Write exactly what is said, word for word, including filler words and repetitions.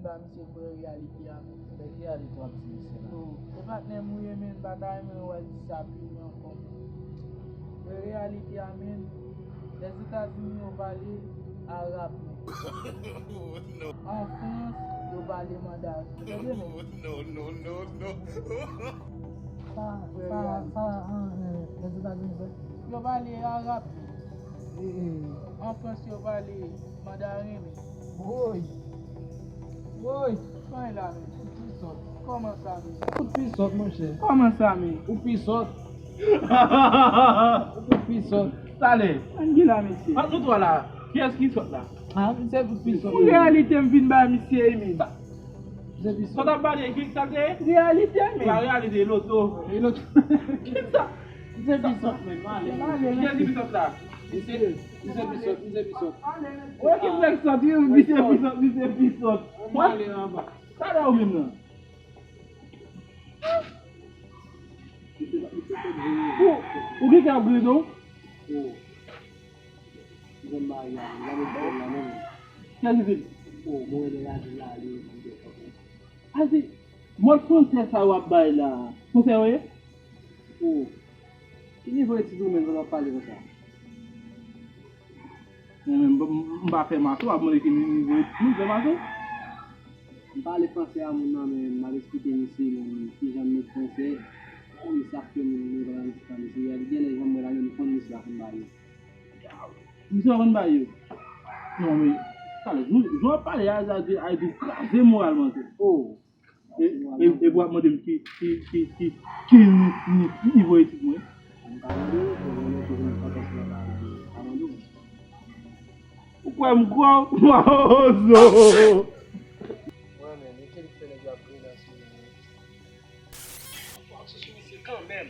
Sa misye vrè reyalite a, men. Ki reyalite w ap di misye la? Oh, e patnè m ou ye, men, m pa ta renmen wè l disapye ankò. Vrè reyalite a, men, Lèzetazini yo pale arab, men. An Frans, yo pale mandarin. Tande, men. Sa, sa, sa, an, eh, Lèzetazini fè? Yo pale arab, men. An Frans, yo pale mandarin, men. Woy! Woy! Kòman la, men? Kout pi sòt. Kòman sa, men? Kout pi sòt, monchè. Kòman sa, men? Ou pi sòt. Ou pi sòt. Talè. Ann gen la, mesye. Ant nou twa la, kiyès ki sòt la? Ah, misye kout pi sòt. Pou reyalite m vin bay misye, men. Misye pi sòt. Sa w t ap pale, ki sa l te ye? Reyalite, men. Pa reyalite, e loto. E loto. Ki sa? Misye pi sòt, men. Male. Kiyès ki pi sòt la? Misye, misye pi sòt, misye pi sòt. Wè ki nèg sòt, wi, misye pi sòt, misye pi sòt. Male anba. Talè ou menm nan. Ou, ou gen kè ap griyen w? Oh. Mwen marye a, la mwen fè la menm. Kiyès ki di? Oh, mwen wè degaje la, li. Ase, mòd fransè sa w ap bay la, fransè yo ye? Oh, ki nivo etid ou menm lè w ap pale konsa? Mwen menm, m, m pa fè mato, w ap mande ki nivo etid mwen fè mato? M pale fransè a moun nan, men m al esplike misye menm kijan m met fransè. Kòm sa fè moun mwen pa ann ti pa misye, li genlè jan mwen la, men m konn misye a konn pale. Misye pa konn pale yo. Non, men, talè, jan w ap pale a, sa di, ay, di w kraze moralman tou. Oh. E, e, e pou w ap mande m ki, ki, ki, ki, ki ni-, ni-, nivo etid mwen? Ou kwè m gwo? Mawozo! Mwen menm, e ki fè nèg yo ap griyen sou mwen? Kanmenm.